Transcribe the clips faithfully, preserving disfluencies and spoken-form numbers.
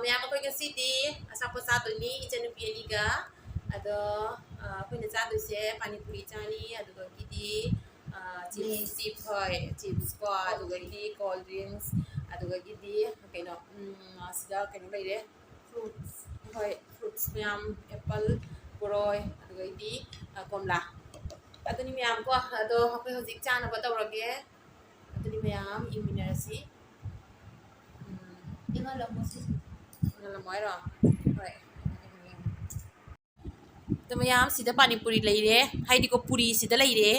ꯃꯌꯥꯝ, ꯑꯩꯈꯣꯏ ꯉꯁꯤꯗꯤ ꯑꯆꯥꯄꯣꯠ ꯆꯥꯗꯣꯏꯅꯤ, ꯏꯆꯟꯅꯨꯄꯤ ꯑꯅꯤꯒ꯫ ꯑꯗꯣ ꯑ, ꯑꯩꯈꯣꯏꯅ ꯆꯥꯗꯣꯏꯁꯦ ꯄꯥꯅꯤꯄꯨꯔꯤ ꯆꯥꯅꯤ, ꯑꯗꯨꯗꯒꯤꯗꯤ ꯆꯤꯞꯁ, ꯆꯤꯞꯁ, ꯍꯣꯏ, ꯆꯤꯞꯁ ꯀꯣ, ꯑꯗꯨꯗꯒꯤꯗꯤ ꯀꯣꯜ ꯗ꯭ꯔꯤꯡꯁ, ꯑꯗꯨꯗꯒꯤꯗꯤ ꯀꯩꯅꯣ, ꯎꯝ, ꯁꯤꯗ ꯀꯩꯅꯣ ꯂꯩꯔꯦ, ꯐ꯭ꯔꯨꯠꯁ, ꯍꯣꯏ, ꯐ꯭ꯔꯨꯠꯁ ꯃꯌꯥꯝ, ꯑꯦꯄꯜ, ꯄꯨꯔꯣꯏ, ꯑꯗꯨꯗꯒꯤꯗꯤ ꯑ, ꯀꯣꯝꯂꯥ꯫ ꯑꯗꯨꯅꯤ ꯃꯌꯥꯝ ꯀꯣ꯫ ꯑꯗꯣ ꯑꯩꯈꯣꯏ ꯍꯧꯖꯤꯛ ꯆꯥꯅꯕ ꯇꯧꯔꯒꯦ꯫ ꯑꯗꯨꯗꯤ ꯃꯌꯥꯝ ꯌꯦꯡꯃꯤꯟꯅꯔꯁꯤ꯫ ꯎꯝ, ꯏꯪꯍꯜꯂꯝꯃꯣ ꯁꯤꯁꯦ꯫ ꯏꯪꯍꯜꯂꯝꯃꯣ ꯍꯥꯏꯔꯣ? ꯍꯣꯏ꯫ ꯑꯗꯣ ꯃꯌꯥꯝ, ꯁꯤꯗ ꯄꯥꯅꯤꯄꯨꯔꯤ ꯂꯩꯔꯦ, ꯍꯥꯏꯗꯤꯀꯣ, ꯄꯨꯔꯤ ꯁꯤꯗ ꯂꯩꯔꯦ꯫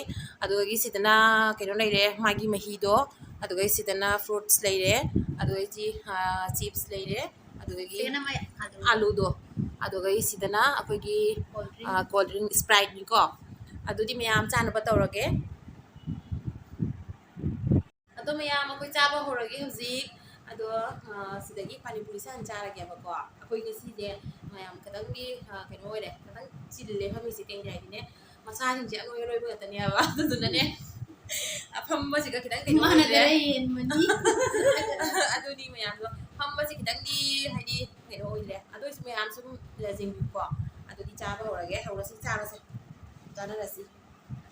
ꯑꯗꯨꯗꯒꯤ ꯁꯤꯗꯅ ꯀꯩꯅꯣ ꯂꯩꯔꯦ, ꯃꯥꯒꯤ ꯃꯍꯤꯗꯣ꯫ ꯑꯗꯨꯒ ꯁꯤꯗꯅ ꯐ꯭ꯔꯨꯠꯁ ꯂꯩꯔꯦ꯫ ꯑꯗꯨꯒ ꯁꯤ, ꯑ, ꯆꯤꯞꯁ ꯂꯩꯔꯦ꯫ ꯑꯗꯨꯗꯒꯤ ꯁꯤꯗꯅ ꯃꯌꯥ-, ꯑꯂꯨ꯫ ꯑꯂꯨꯗꯣ꯫ ꯑꯗꯨꯒ ꯁꯤꯗꯅ ꯑꯩꯈꯣꯏꯒꯤ, ꯀꯣꯜ ꯗ꯭ꯔꯤꯡ꯫ ꯑ, ꯀꯣꯜ ꯗ꯭ꯔꯤꯡ, ꯁ꯭ꯄ꯭ꯔꯥꯏꯠꯅꯤꯀꯣ꯫ ꯑꯗꯨꯗꯤ ꯃꯌꯥꯝ ꯆꯥꯅꯕ ꯇꯧꯔꯒꯦ꯫ ꯑꯗꯣ ꯃꯌꯥꯝ, ꯑꯩꯈꯣꯏ ꯆꯥꯕ ꯍꯧꯔꯒꯦ ꯍꯧꯖꯤꯛ꯫ ꯑꯗꯣ ꯑ, ꯁꯤꯗꯒꯤ ꯄꯥꯅꯤꯄꯨꯔꯤꯁꯦ ꯍꯥꯟꯅ ꯆꯥꯔꯒꯦꯕꯀꯣ꯫ ꯑꯩꯈꯣꯏ ꯉꯁꯤꯁꯦ ꯃꯌꯥꯝ ꯈꯤꯇꯪꯒꯤ, ꯑ, ꯀꯩꯅꯣ ꯑꯣꯏꯔꯦ, ꯈꯤꯇꯪ ꯆꯤꯜꯂꯦ ꯐꯝꯃꯤꯁꯦ꯫ ꯀꯩꯒꯤ ꯍꯥꯏꯗꯤꯅꯦ, ꯃꯆꯥꯁꯤꯡꯁꯦ ꯑꯅꯣꯏ ꯑꯅꯣꯏꯕ ꯉꯥꯛꯇꯅꯦꯕ꯫ ꯑꯗꯨꯗꯨꯅꯅꯦ, ꯑꯐꯝꯕꯁꯤꯒ ꯈꯤꯇꯪ ꯀꯩꯅꯣ ꯃꯥꯅ ꯑꯣꯏꯗ꯭ꯔꯦ꯫ ꯈꯔ ꯍꯦꯟꯕꯅꯤ꯫ ꯑꯗꯨꯅꯤ ꯃꯌꯥꯝꯗꯣ, ꯐꯝꯕꯁꯤ ꯈꯤꯇꯪꯗꯤ ꯍꯥꯏꯗꯤ ꯀꯩꯅꯣ ꯑꯣꯏꯗ꯭ꯔꯦ꯫ ꯑꯗꯨ ꯑꯣꯏꯔꯁꯨ ꯃꯌꯥꯝ ꯁꯨꯝ ꯌꯦꯡꯕꯤꯌꯨꯀꯣ꯫ ꯑꯗꯨꯗꯤ ꯆꯥꯕ ꯍꯧꯔꯒꯦ, ꯍꯧꯔꯁꯤ, ꯆꯥꯔꯁꯦ, ꯆꯥꯅꯔꯁꯤ꯫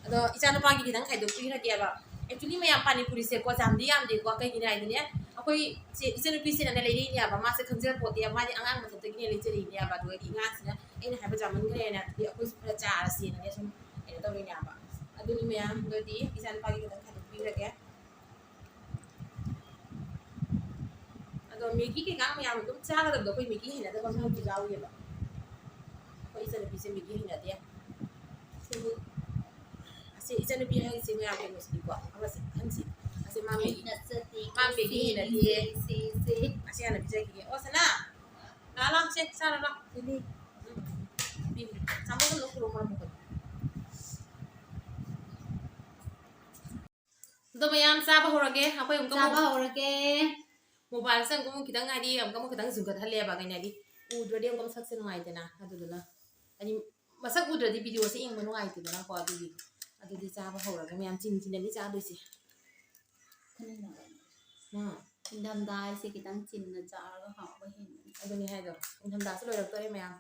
ꯑꯗꯣ ꯏꯆꯥꯅꯨꯄꯥꯒꯤ ꯈꯤꯇꯪ ꯈꯥꯏꯗꯣꯛꯄꯤꯈ꯭ꯔꯒꯦꯕ꯫ Actually ꯃꯌꯥꯝ, ꯄꯥꯅꯤꯄꯨꯔꯤꯁꯦꯀꯣ ꯌꯥꯝꯗꯤ ꯌꯥꯝꯗꯦꯀꯣ꯫ ꯀꯩꯒꯤꯅꯣ ꯍꯥꯏꯗꯤꯅꯦ, ꯑꯩꯈꯣꯏ ꯆꯦ, ꯏꯆꯟꯅꯨꯄꯤꯁꯤꯅꯅꯦ ꯂꯩꯔꯛꯏꯅꯦꯕ꯫ ꯃꯥꯁꯦ ꯈꯪꯖꯄꯣꯠꯇꯦꯕ, ꯃꯥꯗꯤ ꯑꯉꯥꯡ ꯃꯊꯛꯇꯒꯤꯅꯦ ꯂꯩꯖꯔꯛꯏꯅꯦꯕ꯫ ꯑꯗꯨꯒꯗꯤ ꯑꯉꯥꯡꯁꯤꯅ ꯑꯩꯅ ꯍꯥꯏꯕ ꯌꯥꯝꯃꯟꯈ꯭ꯔꯦꯅ ꯑꯗꯨꯗꯤ ꯑꯩꯈꯣꯏꯁꯨ ꯈꯔ ꯆꯥꯔꯁꯦꯅꯅꯦ ꯁꯨꯝ ꯀꯩꯅꯣ ꯇꯧꯔꯤꯅꯦꯕ꯫ ꯑꯗꯨꯅꯤ ꯃꯌꯥꯝ, ꯑꯗꯨꯗꯤ ꯏꯆꯥꯅꯨꯄꯥꯒꯤ ꯈꯤꯇꯪ ꯈꯥꯏꯗꯣꯛꯄꯤꯈ꯭ꯔꯒꯦ꯫ ꯑꯗꯣ ꯃꯦꯒꯤ ꯀꯩꯀꯥ ꯃꯌꯥꯝ ꯑꯗꯨꯝ ꯆꯥꯒꯗꯕꯗꯣ, ꯑꯩꯈꯣꯏ ꯃꯦꯒꯤ ꯍꯩꯅꯗꯕ ꯃꯤꯁꯨ ꯌꯥꯎꯔꯤꯑꯕ꯫ ꯑꯩꯈꯣꯏ ꯏꯆꯟꯅꯨꯄꯤꯁꯦ ꯃꯦꯒꯤ ꯍꯩꯅꯗꯦ꯫ ꯁꯤꯗꯤ, ꯑꯁꯤ ꯏꯆꯟꯅꯨꯄꯤ ꯍꯥꯏꯁꯦ ꯃꯌꯥꯝ ꯀꯩꯅꯣꯁꯤꯗꯤꯀꯣ, ꯑꯃꯁꯦ, ꯑꯍꯟꯁꯦ꯫ ꯑꯁꯤ ꯃꯥ ꯃꯦꯒꯤ, ꯅꯠꯆꯗꯦ, ꯃꯥ ꯃꯦꯒꯤ ꯁꯤ, ꯍꯩꯅꯗꯦ꯫ ꯁꯤ, ꯁꯤ, ꯁꯤ꯫ ꯑꯁꯤ ꯍꯥꯟꯅ ꯄꯤꯖꯈꯤꯒꯦ꯫ ꯑꯣ, ꯁꯅꯥ! ꯂꯥꯛꯑꯣ, ꯂꯥꯛꯑꯣ, ꯁꯦ, ꯆꯥꯔꯣ, ꯂꯥꯛꯑꯣ꯫ ꯁꯤꯗꯤ꯫ ꯎꯝ, ꯎꯝ, ꯎꯝ꯫ ꯆꯥꯃꯁ ꯑꯃ ꯂꯧꯊꯣꯔꯛꯑꯣ, ꯃꯔꯝ ꯃꯣꯛꯀꯅꯤ꯫ ꯑꯗꯣ ꯃꯌꯥꯝ ꯆꯥꯕ ꯍꯧꯔꯒꯦ꯫ ꯑꯩꯈꯣꯏ ꯑꯃꯨꯛꯀ ꯆꯥꯕ ꯑꯃꯨꯛ ꯍꯧꯔꯒꯦ꯫ ꯃꯣꯕꯥꯏꯜꯁꯦ ꯑꯃꯨꯛ ꯈꯤꯇꯪ, ꯍꯥꯏꯗꯤ, ꯑꯃꯨꯛꯀ ꯑꯃꯨꯛ ꯈꯤꯇꯪ ꯆꯤꯡꯈꯠꯍꯜꯂꯦꯕ, ꯀꯩꯅꯣ ꯍꯥꯏꯗꯤ, ꯎꯗ꯭ꯔꯗꯤ ꯑꯃꯨꯛꯀ ꯃꯁꯛꯁꯦ ꯅꯨꯡꯉꯥꯏꯗꯅ꯫ ꯑꯗꯨꯗꯨꯅ, ꯍꯥꯏꯗꯤ, ꯃꯁꯛ ꯎꯗ꯭ꯔꯗꯤ ꯚꯤꯗꯤꯑꯣꯁꯦ ꯌꯦꯡꯕ ꯅꯨꯡꯉꯥꯏꯇꯦꯗꯅꯀꯣ꯫ ꯑꯗꯨꯒꯤ, ꯑꯗꯨꯗꯤ ꯆꯥꯕ ꯍꯧꯔꯒꯦ ꯃꯌꯥꯝ, ꯆꯤꯟ ꯆꯤꯟꯅꯗꯤ ꯆꯥꯗꯣꯏꯁꯦ꯫ ꯈꯨꯅꯤꯡ ꯅꯥꯏ꯫ ꯎꯝ꯫ ꯏꯪꯊꯝꯊꯥ ꯍꯥꯏꯁꯦ ꯈꯤꯇꯪ ꯆꯤꯟꯅ ꯆꯥꯔꯒ ꯍꯥꯎꯕ ꯍꯦꯟꯕꯅꯦ꯫ ꯑꯗꯨꯅꯤ ꯍꯥꯏꯗꯣ, ꯏꯪꯊꯝꯊꯥꯁꯨ ꯂꯣꯏꯔꯛꯇꯣꯔꯦ ꯃꯌꯥꯝ꯫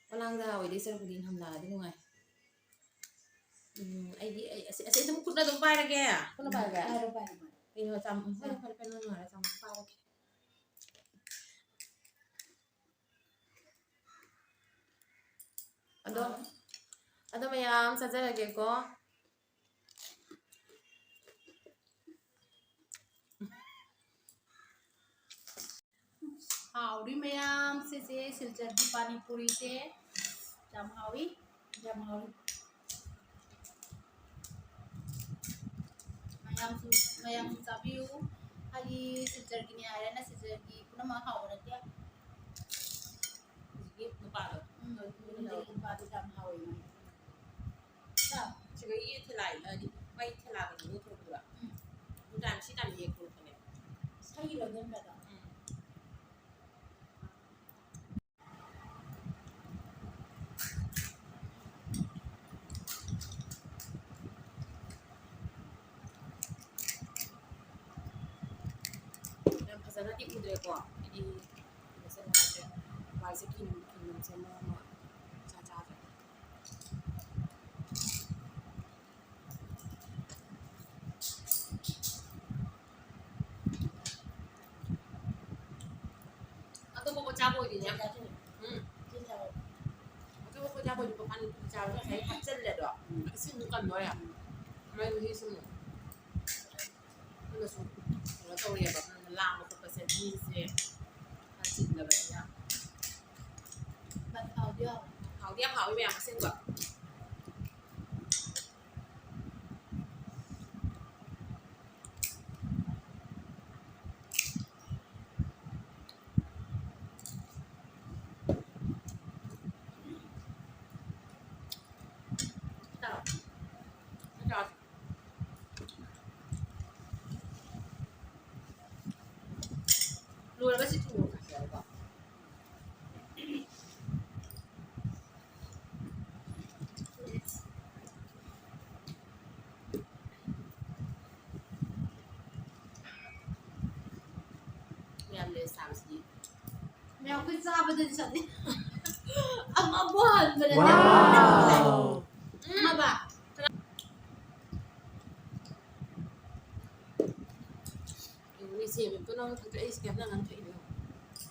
ꯃꯃꯥꯡꯗ ꯑꯣꯏꯗꯣꯏ ꯁꯔꯨꯛꯄꯨꯗꯤ ꯏꯪꯊꯝꯊꯥꯅꯗꯤ ꯅꯨꯡꯉꯥꯏ꯫ ꯎꯝ, ꯑꯩꯗꯤ ꯑꯩ ꯑꯁꯤ ꯑꯁꯤ ꯑꯗꯨꯝ ꯈꯨꯠꯅ ꯑꯗꯨꯝ ꯄꯥꯏꯔꯒꯦ꯫ ꯈꯨꯠꯅ ꯄꯥꯏꯔꯒꯦ? ꯄꯥꯏꯔꯣ, ꯄꯥꯏꯔꯣ, ꯄꯥꯏꯔꯣ꯫ ꯀꯩꯅꯣ ꯆꯥꯝ-, ꯍꯣꯏ, ꯐꯔꯦ, ꯐꯔꯦ, ꯅꯪ ꯅꯨꯡꯉꯥꯏꯔꯦ, ꯆꯥꯝ-, ꯄꯥꯏꯔꯒꯦ꯫ ꯑꯗꯣ, ꯑꯗꯣ ꯃꯌꯥꯝ ꯆꯥꯖꯔꯒꯦꯀꯣ꯫ ꯍꯥꯎꯔꯤ ꯃꯌꯥꯝ, ꯁꯤꯁꯦ ꯁꯤꯜꯆꯔꯒꯤ ꯄꯥꯅꯤ ꯄꯨꯔꯤꯁꯦ꯫ ꯌꯥꯝ ꯍꯥꯎꯏ, ꯌꯥꯝ ꯍꯥꯎꯏ꯫ ꯃꯌꯥꯝꯁꯨ, ꯃꯌꯥꯝꯁꯨ ꯆꯥꯕꯤꯌꯨ꯫ ꯍꯥꯏꯗꯤ ꯁꯤꯜꯆꯔꯒꯤꯅꯦ ꯍꯥꯏꯔꯅ ꯁꯤꯜꯆꯔꯒꯤ ꯄꯨꯝꯅꯃꯛ ꯍꯥꯎꯕ ꯅꯠꯇꯦ꯫ ꯍꯧꯖꯤꯛꯀꯤ ꯅꯨꯄꯥꯗꯣ꯫ ꯎꯝ, ꯍꯧꯖꯤꯛꯀꯤ ꯅꯨꯄꯥꯗꯣ ꯌꯥꯝ ꯍꯥꯎꯋꯦ ꯃꯥꯒꯤ꯫ ꯆꯥ꯫ ꯁꯤꯗꯒꯤ ꯊꯤꯜꯂꯛꯏ, ꯍꯥꯏꯗꯤ ꯃꯩ ꯊꯤꯜꯂꯛꯑꯒ ꯊꯣꯛꯂꯛꯄꯗ꯫ ꯎꯝ꯫ ꯗꯨꯀꯥꯟ ꯁꯤ ꯇꯥꯟꯅ ꯌꯦꯛ ꯊꯣꯛꯂꯛꯄꯅꯦ꯫ ꯁꯩꯒꯤꯔꯣ ꯑꯗꯨ ꯅꯠꯇ꯭ꯔꯒ? ꯎꯝ꯫ ꯌꯥꯝ ꯐꯖꯅꯗꯤ ꯎꯗ꯭ꯔꯦꯀꯣ꯫ ꯑꯩꯗꯤ ꯀꯩꯅꯣ ꯆꯠꯂꯨꯔꯁꯦ꯫ ꯋꯥꯏꯁꯦ ꯈꯤꯟ-, ꯈꯤꯟꯕꯁꯦ ꯃꯔꯝ ꯑꯃ ꯏꯆꯥ ꯆꯥꯗ꯭ꯔꯦ꯫ ꯑꯇꯣꯞꯄ ꯄꯣꯠ ꯆꯥꯕ ꯑꯣꯏꯗꯤꯅꯦ꯫ ꯎꯝ꯫ ꯑꯇꯣꯞꯄ ꯄꯣꯠ ꯆꯥꯕ ꯑꯣꯏꯗꯤ ꯄꯥꯟ ꯆꯥꯕ ꯉꯁꯥꯏ ꯍꯥꯞꯆꯜꯂꯦꯗꯣ꯫ ꯎꯝ꯫ ꯑꯁꯤ ꯑꯃꯨꯛ ꯀꯟꯗꯣꯔꯦ꯫ ꯃꯥꯏ ꯃꯍꯤꯁꯤ ꯑꯃꯨꯛ꯫ ꯑꯗꯨꯅꯁꯨ ꯀꯩꯅꯣ ꯇꯧꯔꯦꯕ꯫ ꯂꯥꯡꯕ ꯈꯣꯠꯄꯁꯦ ꯃꯤꯁꯦ ꯈꯔ ꯆꯤꯜꯂꯕꯅꯤꯅ꯫ ꯍꯥꯎꯗꯤ ꯌꯥꯝ ꯍꯥꯎꯋꯤ ꯃꯌꯥꯝ ꯑꯁꯦꯡꯕ꯫ ꯂꯣꯏꯔꯒ ꯁꯤ ꯊꯨꯝꯃꯣꯔꯣꯛ ꯊꯥꯛꯀꯦ ꯍꯥꯏꯕ꯫ ꯌꯥꯝ ꯂꯩ꯫ ꯆꯥꯕꯁꯤꯗꯤ꯫ ꯃꯌꯥꯝ ꯑꯩꯈꯣꯏ ꯆꯥꯕꯗꯗꯤ ꯆꯠꯂꯤ꯫ ꯑꯃꯕꯨ ꯍꯟꯕꯗ ꯋꯥꯎ꯫ ꯎꯝ꯫ ꯑꯃꯕ꯫ ꯌꯦꯡꯉꯨꯅꯦ, ꯁꯦꯝꯃꯤꯕꯗꯣ ꯅꯪ ꯊꯛꯇꯣꯛꯏꯁꯦ ꯀꯌꯥꯝ ꯅꯪ ꯊꯛꯏꯅꯣ?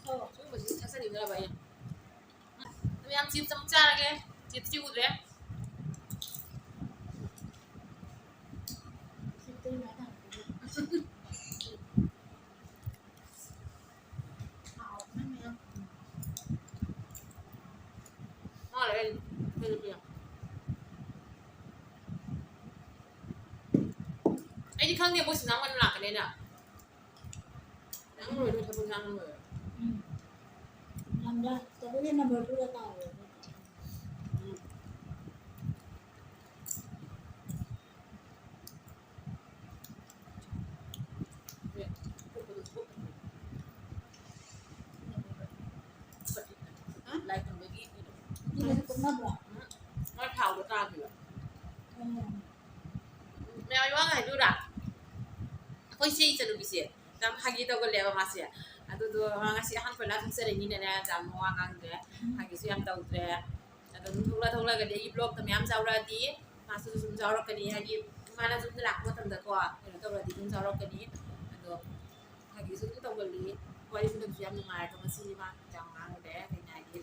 ꯑꯣ꯫ ꯁꯤꯒꯨꯝꯕꯁꯤꯗꯤ ꯊꯛꯆꯅꯤꯡꯗ꯭ꯔꯕ ꯑꯩꯅ꯫ ꯃꯌꯥꯝ ꯆꯤꯞꯁ ꯑꯃꯨꯛ ꯆꯥꯔꯒꯦ꯫ ꯆꯤꯞꯁꯇꯤ ꯎꯗ꯭ꯔꯦ꯫ ꯍꯥꯎꯕꯅ ꯃꯌꯥꯝ꯫ ꯃꯥ ꯂꯩꯔ ꯑꯩ ꯂꯩꯔ ꯄꯤꯔꯣ꯫ ꯑꯩꯗꯤ ꯈꯪꯗꯦ ꯃꯣꯏ ꯁꯤꯡꯖꯥꯃꯩ ꯂꯥꯛꯀꯅꯦꯅ꯫ ꯅꯪ ꯂꯣꯏꯔꯦ, ꯊꯕꯛ ꯏꯟꯈꯥꯡ ꯂꯣꯏꯔꯦ꯫ ꯎꯝ꯫ ꯅꯝꯕꯔ, ꯇꯧꯕꯗꯤ ꯅꯝꯕꯔ ꯇꯨꯗ ꯇꯥꯔꯦ꯫ ꯎꯝ꯫ ꯂꯥꯏ ꯈꯨꯔꯨꯝꯕꯒꯤ ꯀꯩꯅꯣ꯫ ꯃꯥ ꯊꯥꯎꯗꯣ ꯇꯥꯈꯤꯕ꯫ ꯎꯝ꯫ ꯃꯌꯥꯝ ꯋꯥ ꯍꯥꯏꯗꯣꯏꯔꯥ? ꯑꯩꯈꯣꯏ ꯏꯆꯦ ꯏꯆꯟꯅꯨꯄꯤꯁꯦ ꯌꯥꯝ ꯐꯥꯒꯤ ꯇꯧꯒꯜꯂꯦꯕ ꯃꯥꯁꯦ꯫ ꯑꯗꯨꯗꯣ ꯃꯥ ꯉꯁꯤ ꯑꯍꯥꯟꯕ ꯂꯥꯏ ꯊꯣꯛꯆꯔꯛꯏꯅꯤꯅꯅꯦ, ꯌꯥꯝ ꯋꯥ ꯉꯥꯡꯗ꯭ꯔꯦ꯫ ꯐꯥꯒꯤꯁꯨ ꯌꯥꯝ ꯇꯧꯗ꯭ꯔꯦ꯫ ꯑꯗꯣ ꯑꯗꯨꯝ ꯊꯣꯛꯂꯛ ꯊꯣꯛꯂꯛꯑꯒꯗꯤ ꯑꯩꯒꯤ ꯕ꯭ꯂꯣꯛꯇ ꯃꯌꯥꯝ ꯌꯥꯎꯔꯛꯑꯗꯤ ꯃꯥꯁꯨ ꯑꯗꯨꯝ ꯌꯥꯎꯔꯛꯀꯅꯤ꯫ ꯍꯥꯏꯗꯤ ꯃꯥꯅ ꯌꯨꯝꯗ ꯂꯥꯛꯄ ꯃꯇꯝꯗꯀꯣ ꯀꯩꯅꯣ ꯇꯧꯔꯗꯤ ꯑꯗꯨꯝ ꯌꯥꯎꯔꯛꯀꯅꯤ꯫ ꯑꯗꯣ ꯐꯥꯒꯤꯁꯨ ꯑꯗꯨꯝ ꯇꯧꯒꯜꯂꯤ꯫ ꯋꯥꯔꯤ ꯁꯥꯟꯅꯕꯁꯨ ꯌꯥꯝ ꯅꯨꯡꯉꯥꯏ꯫ ꯑꯗꯣ ꯉꯁꯤꯗꯤ ꯃꯥ ꯌꯥꯝ ꯉꯥꯡꯗ꯭ꯔꯦ꯫ ꯀꯩ ꯍꯥꯏꯅꯤ?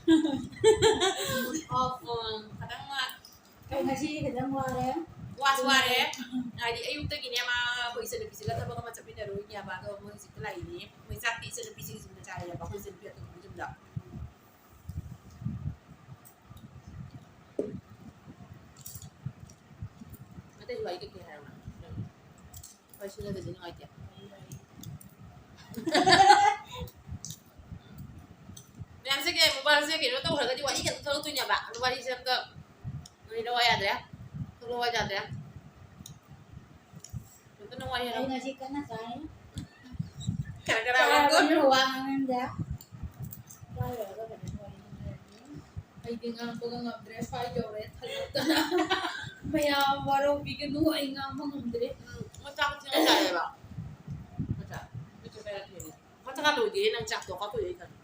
ꯑꯣꯐ, ꯎꯝ, ꯈꯇꯪ ꯃꯥ ꯑꯩ ꯉꯁꯤꯗꯤ ꯈꯤꯇꯪ ꯋꯥꯔꯦ꯫ ꯋꯥꯁꯨ ꯋꯥꯔꯦ꯫ ꯍꯥꯏꯗꯤ ꯑꯌꯨꯛꯇꯒꯤꯅꯦ ꯃꯥ ꯑꯩꯈꯣꯏ ꯏꯆꯟꯅꯨꯄꯤꯁꯤꯒ ꯊꯕꯛ ꯑꯃ ꯆꯠꯃꯤꯟꯅꯔꯨꯏꯅꯦꯕ꯫ ꯑꯗꯣ ꯃꯣꯏ ꯍꯧꯖꯤꯛꯇ ꯂꯥꯛꯏꯅꯦ꯫ ꯃꯣꯏ ꯆꯥꯛꯇꯤ ꯏꯆꯟꯅꯨꯄꯤꯁꯤꯒꯤ ꯌꯨꯝꯗ ꯆꯥꯔꯦꯕ, ꯑꯩꯈꯣꯏ ꯏꯆꯟꯅꯨꯄꯤ ꯑꯇꯣꯝꯕꯒꯤ ꯌꯨꯝꯗ꯫ ꯑꯇꯩ ꯋꯥꯔꯤ ꯀꯩꯀꯩ ꯍꯥꯏꯔꯝꯃꯣ? ꯍꯣꯏ, ꯁꯤꯅꯗꯗꯤ ꯅꯨꯡꯉꯥꯏꯇꯦ꯫ ꯃꯌꯥꯝꯁꯦ ꯀꯩ, ꯃꯣꯕꯥꯏꯜꯁꯦ ꯀꯩꯅꯣ ꯇꯧꯈ꯭ꯔꯒꯗꯤ ꯋꯥꯔꯤ ꯀꯩꯅꯣ ꯊꯣꯛꯂꯛꯇꯣꯏꯅꯦꯕ꯫ ꯑꯗꯨ ꯋꯥꯔꯤꯁꯦ ꯑꯝꯇ ꯂꯣꯏꯔꯣ ꯌꯥꯗ꯭ꯔꯦ꯫ ꯊꯣꯛꯂꯛꯑꯣ ꯌꯥꯗ꯭ꯔꯦ꯫ ꯑꯝꯇ ꯅꯪ ꯋꯥꯔꯤ ꯍꯥꯏꯔꯣ꯫ ꯑꯩ ꯉꯁꯤ ꯀꯟꯅ ꯆꯥꯔꯤ꯫ ꯈꯔ ꯈꯔ ꯆꯥꯔꯕꯅꯤꯅ ꯍꯥꯏꯔꯣ꯫ ꯋꯥ ꯉꯥꯡꯅꯤꯡꯗꯦ꯫ ꯆꯥ ꯂꯣꯏꯔꯒ ꯐꯖꯅ ꯋꯥꯔꯤ ꯉꯥꯡꯅꯔꯅꯤ꯫ ꯑꯩꯗꯤ ꯉꯥꯡꯕꯒ ꯉꯝꯗ꯭ꯔꯦ꯫ ꯁ꯭ꯋꯥꯏ ꯌꯧꯔꯦ ꯊꯜꯂꯛꯇꯅ꯫ ꯃꯌꯥꯝ ꯋꯥꯔꯧꯕꯤꯒꯅꯨ, ꯑꯩ ꯉꯥꯡꯕ ꯉꯝꯗ꯭ꯔꯦ꯫ ꯎꯝ, ꯃꯣꯏ ꯆꯥꯛ ꯊꯦꯡꯅ ꯆꯥꯏꯌꯦꯕ꯫ ꯅꯠꯇ꯭ꯔꯥ? ꯃꯤ ꯆꯥꯛ ꯆꯥꯏꯔꯛꯇꯦꯅꯦ꯫ ꯃꯊꯛ ꯂꯣꯏꯗꯦ, ꯅꯪ ꯆꯥꯛꯇꯣ ꯀꯥꯞꯊꯣꯛꯑꯦ ꯈꯪꯉꯦ꯫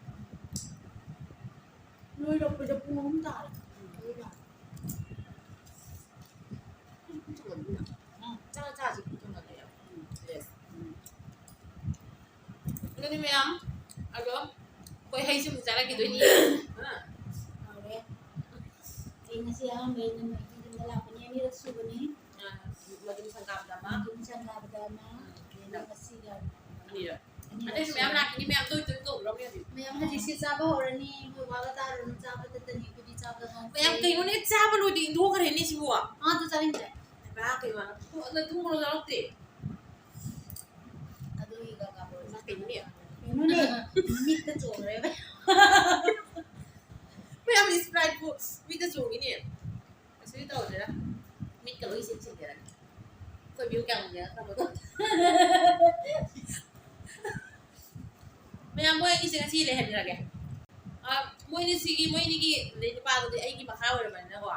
ꯂꯣꯏꯔꯛꯄꯗ ꯄꯨꯡ ꯑꯍꯨꯝ ꯇꯥꯔꯦ꯫ ꯎꯝ꯫ ꯑꯗꯨꯅ ꯄꯨꯡ ꯊꯣꯡꯒꯠꯂꯤꯅ꯫ ꯎꯝ꯫ ꯆꯥꯛ ꯆꯥꯁꯤ ꯄꯨꯡ ꯊꯣꯡꯒꯠꯂꯦ꯫ ꯎꯝ꯫ Yes꯫ ꯎꯝ꯫ ꯑꯗꯨꯅꯤ ꯃꯌꯥꯝ, ꯑꯗꯣ ꯑꯩꯈꯣꯏ ꯍꯩꯁꯨ ꯑꯃꯨꯛ ꯆꯥꯔꯛꯈꯤꯗꯣꯏꯅꯤ꯫ ꯑꯥ꯫ ꯍꯥꯎꯔꯦ꯫ ꯑꯩ ꯉꯁꯤ ꯑꯍꯥꯟꯕ ꯑꯩꯅ ꯅꯣꯏꯒꯤ ꯌꯨꯝꯗ ꯂꯥꯛꯄꯅꯤ, ꯑꯅꯤꯔꯛ ꯁꯨꯕꯅꯤ꯫ ꯑꯥ, ꯃꯗꯨ ꯁꯪꯒꯥꯕꯗ ꯑꯃ꯫ ꯃꯗꯨ ꯁꯪꯒꯥꯕꯗ ꯑꯃ, ꯎꯝ꯫ ꯑꯗꯩ ꯉꯁꯤꯒ ꯑꯅꯤꯔꯛ꯫ ꯑꯅꯤꯔꯛ ꯑꯇꯩꯁꯨ ꯃꯌꯥꯝ ꯁꯨꯕꯅꯤ꯫ ꯂꯥꯛꯈꯤꯅꯤ, ꯃꯌꯥꯝꯗꯣ ꯏꯇꯣꯝ ꯏꯇꯣꯝ ꯂꯧꯕ ꯌꯥꯗꯦ꯫ ꯃꯌꯥꯝ ꯍꯧꯖꯤꯛꯁꯦ ꯆꯥꯕ ꯍꯧꯔꯅꯤ, ꯃꯣꯏ ꯋꯥꯒ ꯇꯥꯔꯨꯔꯅꯨ, ꯆꯥꯕ ꯇꯠꯇꯅꯤ, ꯑꯩꯈꯣꯏꯗꯤ ꯆꯥꯕꯗ ꯉꯥꯎꯖꯩ꯫ ꯃꯌꯥꯝ ꯀꯩꯅꯣꯅꯦ, ꯆꯥꯕ ꯂꯣꯏꯗꯦ, ꯏꯟꯊꯣꯛꯈ꯭ꯔꯦꯅꯦ ꯁꯤꯕꯨ꯫ ꯑꯥ, ꯑꯗꯨ ꯆꯥꯅꯤꯡꯗ꯭ꯔꯦ꯫ ꯍꯩꯃꯥ, ꯀꯩꯅꯣ, ꯑꯗꯨ ꯃꯣꯔꯣꯛ ꯌꯥꯎꯔꯛꯇꯦ꯫ ꯑꯗꯨꯒꯤ ꯀꯀꯥ ꯃꯣꯔꯣꯛ ꯆꯥ-, ꯀꯩꯅꯣꯅꯦ? ꯀꯩꯅꯣꯅꯦ? ꯃꯤꯠꯇ ꯆꯣꯡꯈ꯭ꯔꯦꯕ꯫ ꯃꯌꯥꯝ Sprite ꯄꯨ ꯃꯤꯠꯇ ꯆꯣꯡꯉꯤꯅꯦ꯫ ꯀꯩꯁꯨꯗꯤ ꯇꯧꯗꯦꯗ꯫ ꯃꯤꯠꯀ ꯂꯣꯏ ꯏꯁꯤꯡ ꯁꯤꯡꯖꯔꯅꯤ꯫ ꯑꯩꯈꯣꯏ view ꯀꯌꯥꯝ ꯌꯦꯡꯉꯛꯈ꯭ꯔꯕꯅꯣ? ꯃꯌꯥꯝ, ꯃꯣꯏ ꯑꯅꯤꯁꯦ ꯉꯁꯤ ꯂꯩꯍꯟꯈ꯭ꯔꯒꯦ꯫ ꯑ, ꯃꯣꯏꯅ ꯁꯤꯒꯤ, ꯃꯣꯏ ꯑꯅꯤꯒꯤ, ꯑꯗꯩ ꯅꯨꯄꯥꯗꯨꯗꯤ ꯑꯩꯒꯤ ꯃꯈꯥ ꯑꯣꯏꯔꯕꯅꯤꯅꯀꯣ꯫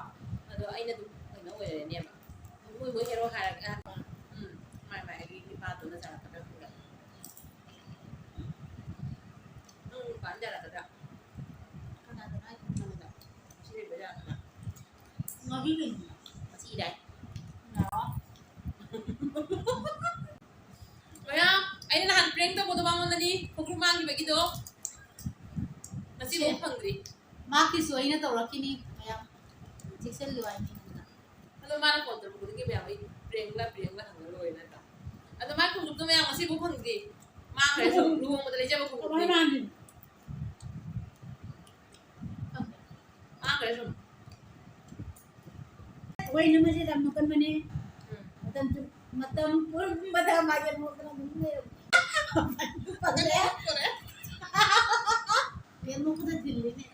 ꯑꯗꯣ ꯑꯩꯅ ꯑꯗꯨꯝ ꯀꯩꯅꯣ ꯑꯣꯏꯔꯅꯦꯕ꯫ ꯃꯣꯏ, ꯃꯣꯏ ꯍꯦꯔꯣ ꯍꯥꯏꯔꯒꯦ꯫ ꯎꯝ, ꯃꯥꯏ, ꯃꯥꯏ, ꯑꯩꯒꯤ ꯅꯨꯄꯥꯗꯨꯅ ꯆꯥꯔꯛꯀꯗ꯭ꯔꯥ ꯈꯪꯗꯦ꯫ ꯅꯪ ꯅꯨꯄꯥꯅ ꯆꯥꯔꯛꯀꯗ꯭ꯔꯥ? ꯀꯅꯥꯗꯅꯣ ꯍꯥꯏꯁꯦ? ꯅꯪꯉꯣꯟꯗ꯫ ꯁꯤ ꯂꯩꯕ ꯌꯥꯒꯗ꯭ꯔꯥ? ꯉꯥꯍꯩ ꯂꯩꯕ꯭ꯔꯣ? ꯃꯁꯤ ꯏꯔꯥꯏ꯫ ꯌꯥꯔꯣ꯫ ꯃꯌꯥꯝ, ꯑꯩꯅ ꯅꯍꯥꯟ prank ꯇꯧꯕꯗꯣ ꯃꯉꯣꯟꯗꯗꯤ ꯈꯣꯡꯎꯞ ꯃꯥꯡꯈꯤꯕꯒꯤꯗꯣ ꯉꯁꯤꯐꯥꯎ ꯁꯦ꯫ ꯐꯪꯗ꯭ꯔꯤ꯫ ꯃꯥꯒꯤꯁꯨ ꯑꯩꯅ ꯇꯧꯔꯛꯈꯤꯅꯤ ꯃꯌꯥꯝ꯫ ꯆꯦꯛꯁꯤꯜꯂꯨ ꯍꯥꯏꯅꯤ꯫ ꯑꯗꯣ ꯃꯥꯅ phone ꯇꯧꯔꯛꯄ ꯈꯨꯗꯤꯡꯒꯤ ꯃꯌꯥꯝ ꯑꯩ prank ꯂ prank ꯂ ꯍꯪꯉ ꯂꯣꯏꯔꯦ ꯅꯠꯇ꯭ꯔꯥ? ꯑꯗꯣ ꯃꯥꯒꯤ ꯈꯣꯡꯎꯞꯇꯣ ꯃꯌꯥꯝ ꯉꯁꯤꯐꯥꯎ ꯐꯪꯗ꯭ꯔꯤ꯫ ꯃꯥꯡꯈ꯭ꯔꯦ ꯁꯨꯝ ꯂꯨꯍꯣꯡꯕꯗ ꯂꯩꯖꯕ ꯈꯣꯡꯎꯞꯅꯤ꯫ ꯀꯃꯥꯏ ꯃꯥꯡꯈ꯭ꯔꯤꯅꯣ? ꯃꯥꯡꯈ꯭ꯔꯦ ꯁꯨꯝ꯫ ꯑꯩꯈꯣꯏ ꯏꯅꯝꯃꯁꯦ ꯌꯥꯝ ꯅꯣꯛꯀꯟꯕꯅꯦ꯫ ꯎꯝ꯫ ꯃꯇꯝ ꯆꯨꯞ-, ꯃꯇꯝ ꯄꯨꯝꯕꯗ ꯃꯥꯒꯤ ꯅꯣꯛꯇꯅ ꯑꯗꯨꯝ ꯂꯩꯔꯝꯃꯦ꯫ ꯄꯜꯂꯦ꯫ ꯄꯜꯂꯦ꯫ ꯌꯥꯝ ꯅꯣꯛꯄꯗ ꯊꯤꯜꯂꯤꯅꯦ꯫